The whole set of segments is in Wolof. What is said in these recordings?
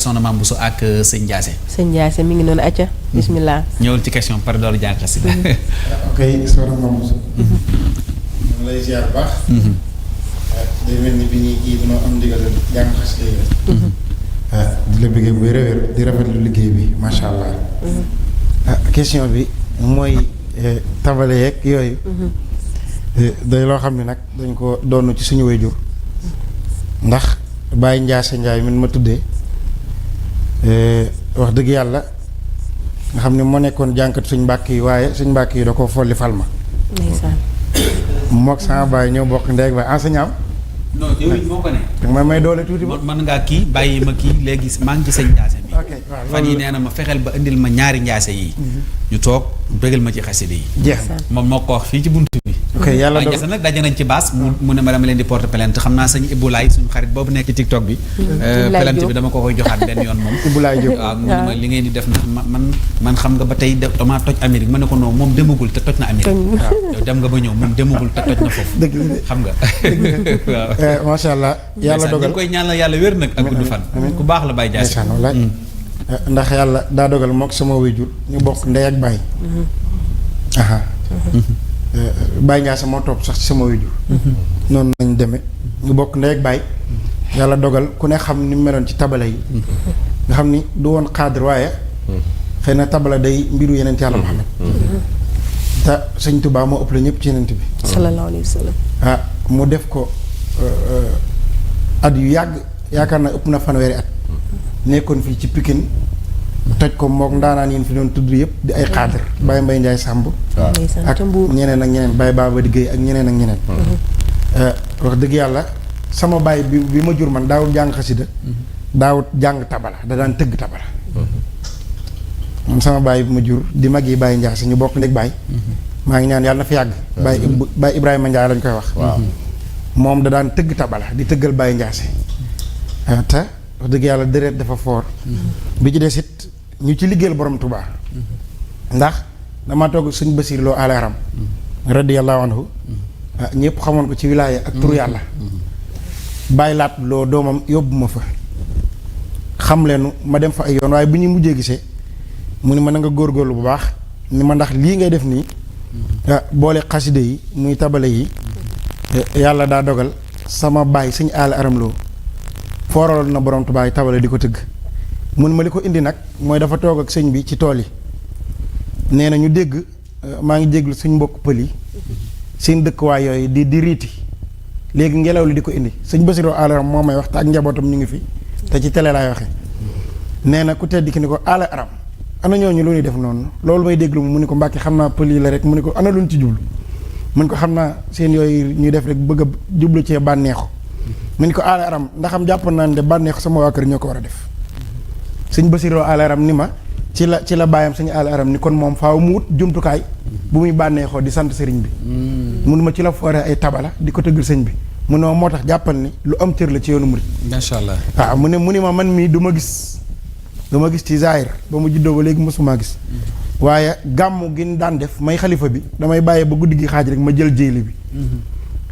soxna Mame Bousso ak sëñ Ndiassé. sëñ Ndiassé mi ngi noonu acca bismillah. ñëwul ci question par doolu jàng xasida. ok soxna Mame Bousso. ñu ngi lay ziar bu baax. day mel ni bi ñuy kii dañoo am ndigal jàng xasida yi rek. di la bëggee bu wér di rafetlu liggéey bi macha allah. question bi mooy tabale yeeg yooyu. day loo xam ne nag dañ ko doon ci suñu wayjur ndax Baye Ndiassé Ndiaye min ma tuddee wax dëgg yàlla nga xam ne moo nekkoon jànkat suñ mbàkk yi waaye suñ mbàkk yi da ko folli fal ma. ndeysaan. mook sama baay ñoo bokk ndey ak baay enseignant. non yow it moo ko ne. danga may doole tuuti ba. mën ngaa kii bàyyi ma kii léegi maa ngi ci sëñ Ndiassé bi. ok waaw fan yi nee na ma fexeel ba indil ma ñaari Ndiassé yi. ñu toog bëggal ma ci xasida yi. jeex na moom moo ko wax fii ci buntu bi. ok yàlla Ndiassé nag daje nañ ci baas. mu ne ma dama leen di porte plainte xam naa sëñ Ibulaay suñu xarit boobu nekk ci TikTok bi. plainte bi dama ko koy joxaat benn yoon moom. Ibulaay Diop waaw mu ne ma li ngeen di def ndax man xam nga ba tey damaa toj Amérique ma ne ko non moom demagul te toj na Amérique. waaw yow dem nga ba ñëw moom demagul te toj na foofu. dëgg la xam nga. waaw macha allah. yàlla dogal ñu koy ñaanal yàlla wér nag ak gudd fan. ku baax la Baye Ndiassé. ndax yàlla daa dogal mook sama waajur ñu bokk ndey ak baay. Baye Ndiassé moo topp sax ci sama waajur. noonu lañ demee ñu bokk ndey ak baay. yàlla dogal ku ne xam ni meloon ci tabala yi. nga xam ni du woon cadre waaye. xëy na tabala day mbiru yeneen yàlla Muhammad. te sëñ Tuubaa moo ëpp la ñëpp ci yeneen bi. sallallahu alayhi wa sallam. mu def ko at yu yàgg yaakaar naa ëpp na fanweeri at. nekkoon fii ci Pikine toj ko mook ndaanaan yi fi doon tudd yëpp di ay cadre Baye Mbaye Ndiaye Samb. ak ñeneen ak ñeneen Baye Baba Diggéey ak ñeneen ak ñeneen. wax dëgg yàlla sama baay bi ma jur man daawul jàng xasida daawut jàng tabala da daan tëgg tabala. man sama baay bi ma jur di mag yi Baye Ndiassé ñu bokk ndeg baay. maa ngi ñaan yàlla na fi yàgg. Baye Ibrahima Ndiaye lañ koy wax. moom da daan tëgg tabala di tëggal Baye Ndiassé. te wax dëgg yàlla deret dafa foor. bi ci des it ñu ci liggéeyal borom Touba. ndax dama toog suñ Basiir Lo alaram radiyallahu anhu ñëpp xamoon ko ci wilaaya ak turu yàlla. bàyyi laat loo doomam yóbbu ma fa. xam leenu ma dem fa ay yoon waaye bi ñu mujjee gisee mu ni ma na nga góorgóorlu bu baax ni ma ndax lii ngay def nii. boole xaside yi muy tabale yi. yàlla daa dogal sama baay sëñ aala aram loo fooraloon na borom Tuubaa yi tabale di ko tëgg mun ma li ko indi nag mooy dafa toog ak sëñ bi ci tool yi nee na ñu dégg maa ngi jéglu suñ mbokk pël yi seen dëkkuwaay yooyu di riiti léegi ngelaw li di ko indi sëñ Basiroo aala aram moo may wax te ak njabootam ñu ngi fi te ci télé laay waxe nee na ku tedd ki ni ko aala aram ana ñooñu lu ñuy def noonu loolu may déglu mu ni ko Mbàkke xam naa pël yi la rek mu ni ko ana luñ ci jublu mun ko xam naa seen yooyu ñuy def rek bëgg a jublu cee bànneexu mu ni ko aala aram ndaxam jàpp naa ne de bànneexu sama waa kër ñoo ko war a def sëñ Basiroo aala aram ni ma ci la bàyyam sëñ aala aram ni kon moom faaw mu wut jumtukaay bu muy bànneexoo di sant sëriñ bi mun ma ci la foore ay tabala di ko tëggal sëñ bi mu ne ma moo tax jàppal ni lu am cër la ci yoonu murit macha allah waaw mu ni ma man mii du ma gis ci zaahir ba mu juddoo ba léegi mosumaa gis waaye gàmmu gi daan def may xalifa bi damay bàyyee ba guddi gi xaaj rek ma jël jéeli bi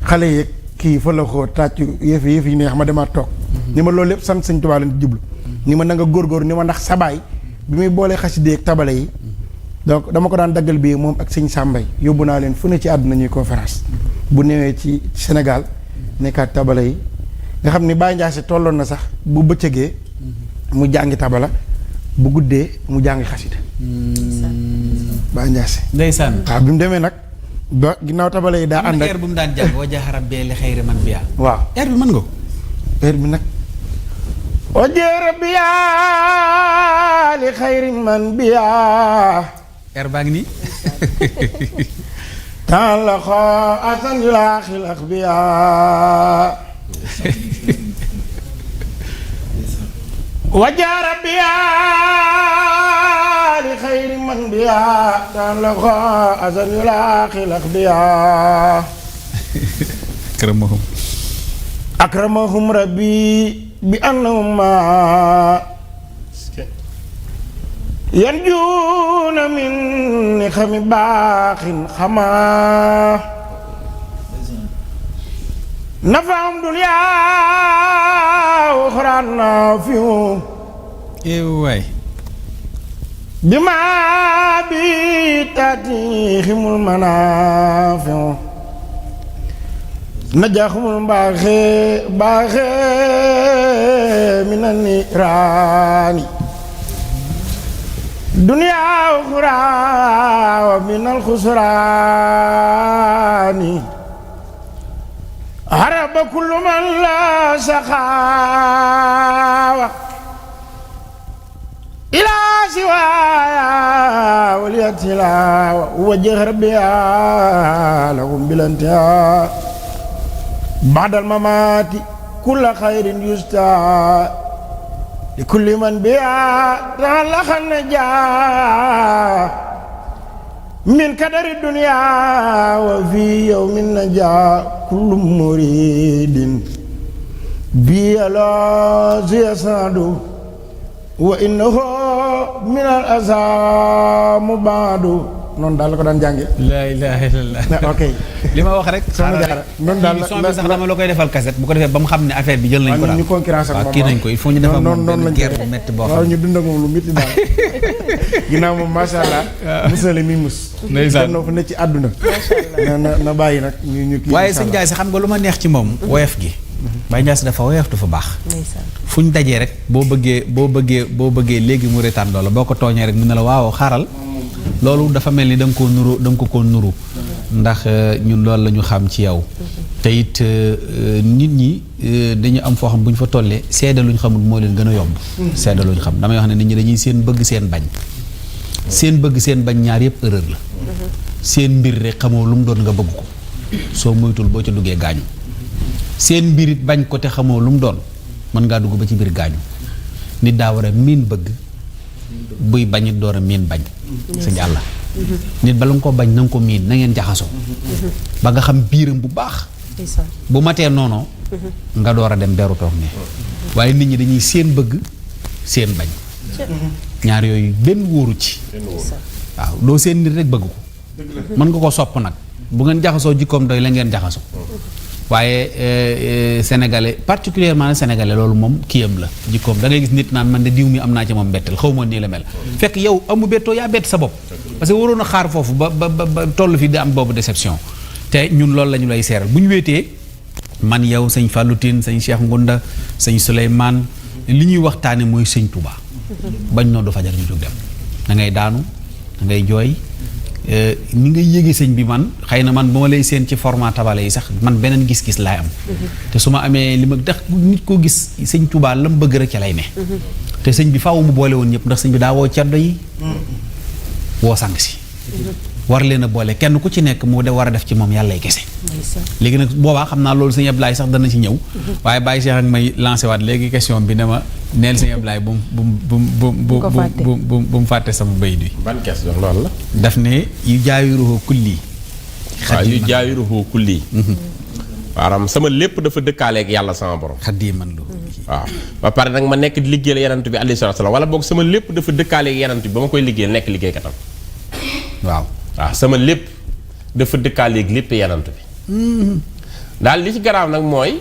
xale yeeg kii fa la xoo tàccu yëf yi neex ma demaat toog ni ma loolu lépp sant sëñ Tuubaa leen jublu ni ma na nga góorgóor ni ma ndax sabaay bi muy boolee xaside ak tabale yi donc dama ko daan daggal bi moom ak sëñ Sàmbay yóbbu naa leen fu ne ci àdduna ñuy conférence bu newee ci Sénégal nekkaat tabala yi nga xam ni Baye Ndiassé tolloon na sax bu bëccëgee mu jàngi tabala bu guddee mu jàngi xasida Baye Ndiassé ndeysaan waaw bi mu demee nag ba ginnaaw tabala yi daa ànd ak heure bu mu daan jàng wajaa rabbi li xayri man biya waaw heure bi mën nga ko heure bi nag wajaa rabbi li xayri man biya heure baa ngi nii tan la xoo asan yu laa xilax biya wajaa rabbi li xayri man biya tan la xoo asan yu laa xilax biya akramahum rabbi bi annahum yarjuuna min xami baaxin xamaa nafaam duniyaa uxraa naafiu waay bima bi tatihimul manafi'u najaxumul baaxe minan niraani dunya uxra wa minal xusraani haraba kullu man la saxaawa ilaa siwaaya waliyatila wajh rabbiya lahum bilantiha ba'dal mamaati kulla xayrin yusta li kulli man biya ta'allaqa najaa min kadari dunya wa fi yawmin najaa kullu muridin bi ala ziyasadu wa innahu min al azamu baadu noonu daal la ko daan jànge laa ilaaha illallaah ok li ma wax rek soxna Jaara noonu daal son bi sax dama la koy defal cassette bu ko defee ba mu xam ne affaire bi jël nañ ko daal ñu concurrence ak moom kii nañ ko il faut ñu defal moom benn guerre bu métti boo waaw xam ñu dund ak moom lu métti daal ginnaaw moom macha allah musale mi mus ndeysaan na fa ne ci àdduna na bàyyi nag ñu kii waaye sëñ Ndiaye si xam nga lu ma neex ci moom woyof gi Baye Ndiaye si dafa woyof dafa baax fu ñu dajee rek boo bëggee léegi mu retaan loola boo ko tooñee rek mu ne la waaw xaaral loolu dafa mel ni da nga koo nuru da nga ko nuru ndax ñun loolu la ñu xam ci yow te it nit ñi dañu am foo xam bu ñu fa tollee seede lu ñu xamul moo leen gën a yomb seede lu ñu xam damay wax ne nit ñi dañuy seen bëgg seen bañ ñaar yëpp erreur la seen mbir rek xamoo lu mu doon nga bëgg ko soo moytul boo ca duggee gaañu seen mbirit bañ ko te xamoo lu mu doon mën ngaa dugg ba ci biir gaañu nit daa war a miin bëgg buy bañit door a miin bañ sa jàlla nit bala nga ko bañ na nga ko miin na ngeen jaxasoo ba nga xam biiram bu baax bu matee noonu nga door a dem beru toog ne waaye nit ñi dañuy seen bëgg seen bañ ñaar yooyu benn wóoru ci waaw doo seen nit rek bëgg ko mën nga ko sopp nag bu ngeen jaxasoo jikkoom doy la ngeen jaxasoo waaye sénégalais particulièrement sénégalais loolu moom kiyam la jikkoom da ngay gis nit naan man de diw mi am naa ci moom bettel xaw ma nii la mel fekk yow amu bettoo yaa bett sa bopp parce que waroon a xaar foofu ba toll fi di am boobu déception te ñun loolu la ñu lay seeral bu ñu wéetee man yow sëñ Fallou Tine sëñ Cheikh Ngunda sëñ Souleymane li ñuy waxtaane mooy sëñ Touba bañ noo du fajar ñu jóg dem da ngay daanu da ngay jooy ni ngay yéege sëñ bi man xëy na man bu ma lay seen ci format tabale yi sax man beneen gis-gis laay am te su ma amee li ma tax nit koo gis sëñ Touba la mu bëgg rek ca lay ne te sëñ bi faaw mu boole woon ñëpp ndax sëñ bi daa woo ceddo yi woo sang si war leen a boole kenn ku ci nekk mu de war a def ci moom yàllay kese léegi nag boobaa xam naa loolu sëñ Ablaye sax dana ci ñëw waaye Baye Cheikh ak may lancé waat léegi question bi ne ma neel sëñ Ablaye bu mu fàtte sama bayit bi ban question loolu la daf ne yu jaawiruhu kulli waaw yu jaawiruhu kulli waaram sama lépp dafa dëkkaaleeg yàlla sama borom xaddi man lu waaw ba pare nag ma nekk di liggéeyal yenant bi alayhi salaatu salaam wala boog sama lépp dafa dëkkaaleeg yenant bi ba ma koy liggéeyal nekk liggéeykatam waaw sama lépp dafa dëkkaaleeg lépp yenant bi daal li ci garaaw nag mooy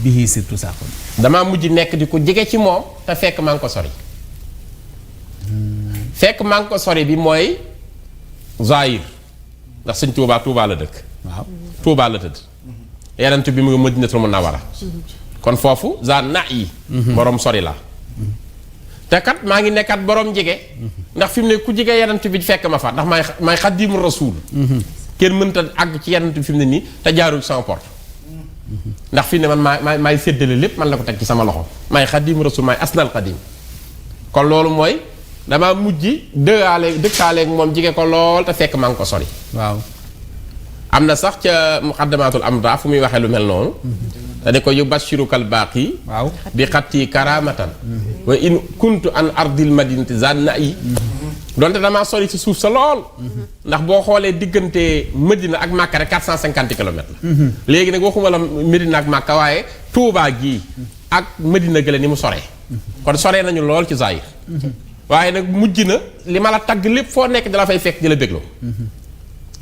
bii surtout ça kon damaa mujj nekk di ko jege ci moom te fekk maa ngi ko sori fekk maa ngi ko sori bi mooy Zahir ndax sëñ Tuubaa la dëkk waaw Tuubaa la tëdd yenant bi mu ngi Madinatul Munawwara kon foofu na yi borom sori la te kat maa ngi nekkat borom jege ndax fi mu ne ku jege yenant bi fekk ma fa ndax maay xaddimu rasuul kenn mënta àgg ci yenant bi fi mu ne nii te jaarul sama porte ndax fi ne man maay séddale lépp man la ko teg ci sama loxo maay xaddimu rasuul maay asnal xaddim kon loolu mooy damaa mujj dëkkaaleeg moom jege ko lool te fekk maa ngi ko sori waaw am na sax ca muqaddamatul amda fu muy waxee lu mel noonu te ne ko yubashirukal baaqi waaw bi xatti karamatan wa in kuntu an ardil madinati zanna yi donte damaa sori ci suuf sa lool ndax boo xoolee diggante Medina ak Makka rek 450 kilomètres la léegi nag waxuma la Medina ak Makka waaye Touba gii ak Medina gële ni mu soree kon soree nañu lool ci Zahir waaye nag mujj na li ma la tagg lépp foo nekk dala fay fekk di la bégloo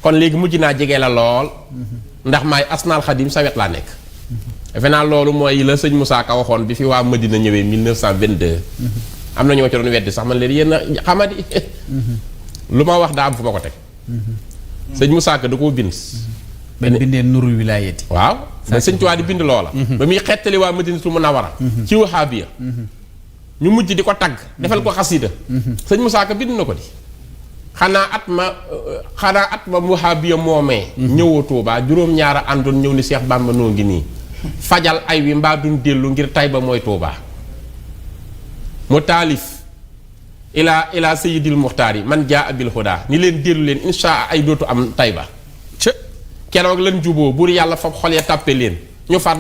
kon léegi mujj naa jege la lool ndax maay asnaal xadim sa wet laa nekk defe naa loolu mooy la sëñ Moussa Ka waxoon bi fi waa Medina ñëwee 1922 am na ñoo ci doon weddi sax man leen yéen a xamadi lu ma wax daa am fu ma ko teg sëñ Moussa Ka da koo bind benn bindee nurul wilaayati waaw ba sëñ Tuubaa di bind loola ba muy xettali waa Madinatul Munawwara ci wahaabiya ñu mujj di ko tagg defal ko xasida sëñ Moussa Ka bind na ko di xanaa at ma wahaabiya moomee ñëwoo Tuubaa juróom-ñaara àndoon ñëw ni Seex Bàmba noo ngi nii fajal ay wi mbaa duñ dellu ngir Tayba mooy Tuubaa mu taalif ilaa sayyidil muxtaar yi man jaa abil hudaa ni leen dellu leen insha ay dootu am Tayba keroog lan juboo buur yàlla fab xol ya tàppe leen ñu far